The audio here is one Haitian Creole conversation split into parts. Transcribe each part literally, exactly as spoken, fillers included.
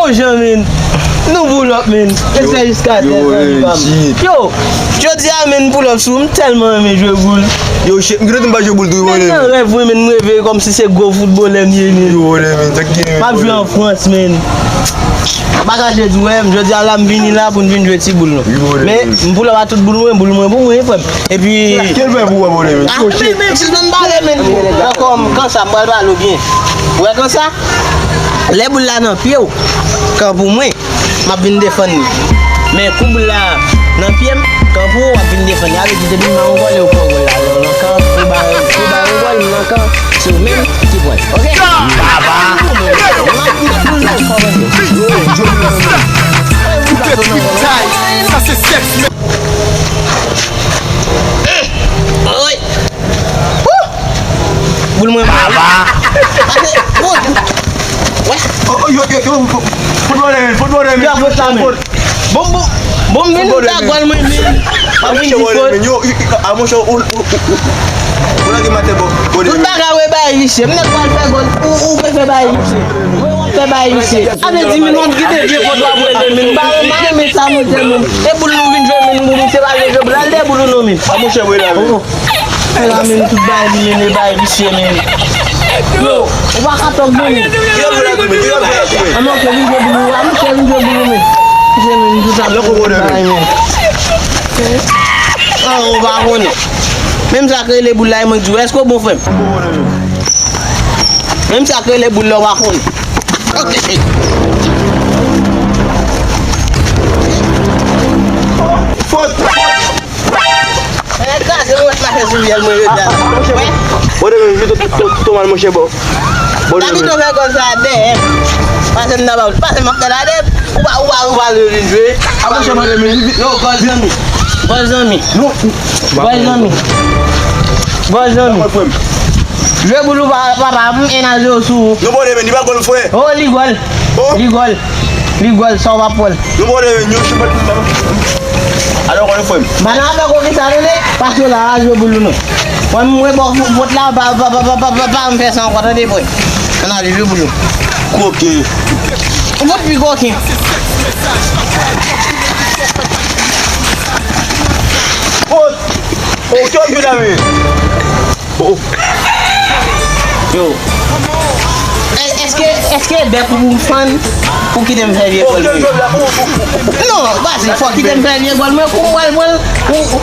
Yo, jan, men. Nou pull up, men. E se jiska tè, zanmi pa m. Yo, jodi a, men, pull up sou, m tèlman renmen jwe boul. Yo, shit, m gentan pa jwe boul tou, men. Nan rèv, wi, men, m reve kòmsi se gwo foutbolè m ye, men. M ap jwe an Frans, men. M pa kache di w, wè, jodi a la, m vini la pou n vin jwe ti boul, non. Men, m pull up a tout boul mwen, boul mwen pou mwen, frè m. Epi. Kèl fè pou wè, men. Ah, men, men, sispann pale, men. Nan kò m, konsa, m pral pale w byen. Ou wè konsa? Lè boul la nan pye w, kan pou mwen, m ap vin defann li. Men kou boul la nan pye m, kan pou ou, w ap vin defann li. A vle di, depi m ba yon gòl, ou pran gòl la. Nan kan, ou ba, ou ba yon gòl, nan kan, se ou menm ki pran l. Oke? Baba! M ap vin toujou kòmanse. Sa se sèks. Oy! Wou! Boul mwen mal. Pase, boul. Wè. Oh, oh, yo, yo, yo, fo-, foutbolè, men, foutbolè, men. Yo, fot la, men. Bon, bon, bon, men, ta gòl mwen, men. Pa vin di fot. Yo, yo, a, monchè, ou, ou, ou, ou, ou lage matè bò, bò de. Tout bagay, wè, bay visye. M nèk pral fè gòl. Ou, ou vle fè bay visye. Fè bay visye. A vle di, men, w ap kite vye fot w ap rele, men. M pa, m pa renmen sa, monchè, men. E boul nou vin jwe, men, boul, se pa vle jwe boul. Al dèyè boul ou non, men. A, monchè, wè la, men. Oh, oh. Fè la, men, tout bay li, men, e bay visye, men. Yo, ou pa ka tòk, men. Ki ap jwe la tou, men? Ki ap jwe la tou, men? A, monchè, vin jwe boul ou, a, monchè, vin jwe boul ou, men. Visye, men, tout sa. Lòk ou konnen, men. Bay, men. A, ou pa konnen. Menm sa k rele boul la, e mwen k di w, èske w bon, frè m? Menm sa k rele boul la, w pa konnen. Ok. Fot! Mwen kraze, mwen mache sou vyèl, mwen jodi a. Wè? Bon, demen, tou, tou, tou, tou mal, monchè, bò. Bon, demen. David, nou fè gòl sa dèyè. Pase m nan ba w. Pase m ap fè la dèyè. Ou pa, ou pa, ou pa vle vin jwe. A, monchè, bon, demen, vit, vit. Yo, gòl zanmi. Gòl zanmi. Non. Gòl zanmi. Gòl zanmi. Mwen, frè m. Jwe boul ou pa, papa, m en a zewo sou ou. Non, bon, demen, li pa gòl, frè. Oh, li gòl. Oh. Li gòl. Li gòl, sa w pa pran l. Nou ba w de men, yo, se pa. Alò, konnen frè m. Ba nan afè koke sa, tande? Pase la, al jwe boul ou non. Mwen, mwen, ba w fot la, pa, pa, pa, m fè sa ankò, tande, frè. Ann ale jwe boul ou. Koke. Ou fot pi koke. Fot. Ou fot pi la, men. Oh. Yo. È-, èske, èske bèk ou fann pou kite m fè vye gòl mwen? Non, baz, fò kite m fè vye gòl mwen, kou m pral pran l, ou, ou,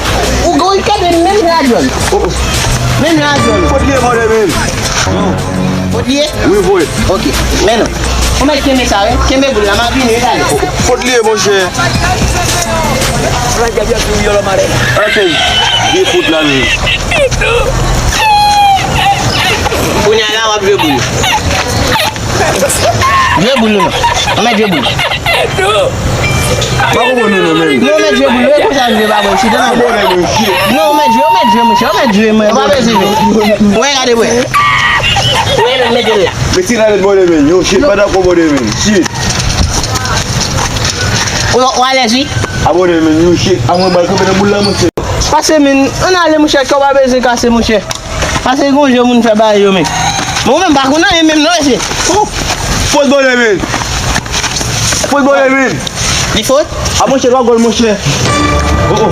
ou, ou gade menm radyo l. Menm radyo l. Kot li ye, mòde menm? Kot li ye? Wi, voye. Ok, men non. Ou mèt kenbe sa, wi. Kenbe boul la, m ap vini, wi, talè. Kot li ye, monchè? Anpil vye fout la, men. Kounye a la, w ap jwe boul. Jwe boul, non. Ou mèt jwe boul. Pa konprann nou, non, men. Non, ou mèt jwe boul. E konsa m jwe pa bòl, chita nan. Non, ou mèt jwe, ou mèt jwe, monchè. Ou mèt jwe, men. Ou pa bezwen jwe. Wè, gade, wè. Wè, men, mete l la. Mete l la, mòde men. Yo, shit, pa dakò, mòde men. Shit. Ou, ou alèz, wi. A, mòde men, yo, shit. A, mwen, bal kanpe nan boul la, monchè. Pase, men, ann ale, monchè, kè w pa bezwen kase, monchè. Pase, gon jan moun fè bagay yo, men. Men, ou menm, pa konn anyen, menm, non, mesye. Oh, fot, mòde men. Fot, mòde men. Li fot? A, monchè, li pa gòl, monchè. Oh, oh.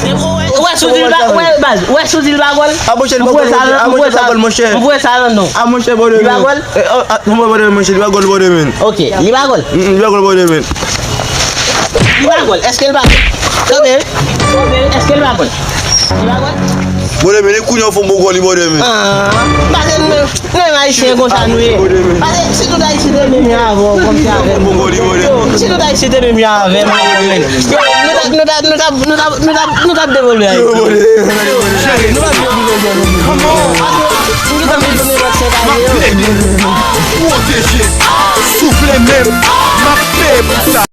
Ou wè si w di l pa, ou wè, baz, ou wè si w di l pa gòl? A, monchè, li pa gòl, monchè. A, monchè, li pa gòl, monchè. M voye sa nan non. A, monchè, mòde men. Li pa gòl? Eh, oh, a, mòde men, monchè, li pa gòl, mòde men. Ok, li pa gòl? Mm, mm, li pa gòl, mòde men. Li pa gòl, èske li pa gòl? Kanpe, kanpe, èske li pa gòl? Li pa gòl? Mòde men, e kounye a w fè yon bon gòl, li mòde men. Ah, pase nou menm, nou menm ayisyen konsa nou ye. Pase si tout Ayiti te menm jan avè w, kòmsi avè m. Yo, si tout Ayiti te menm jan avè m, yo, nou ta, nou ta, nou ta, nou ta, nou ta, nou t ap devole Ayiti. Yo, nou t ap devole Ayiti. Pwoteje, soufle menm, m ap peye pou sa.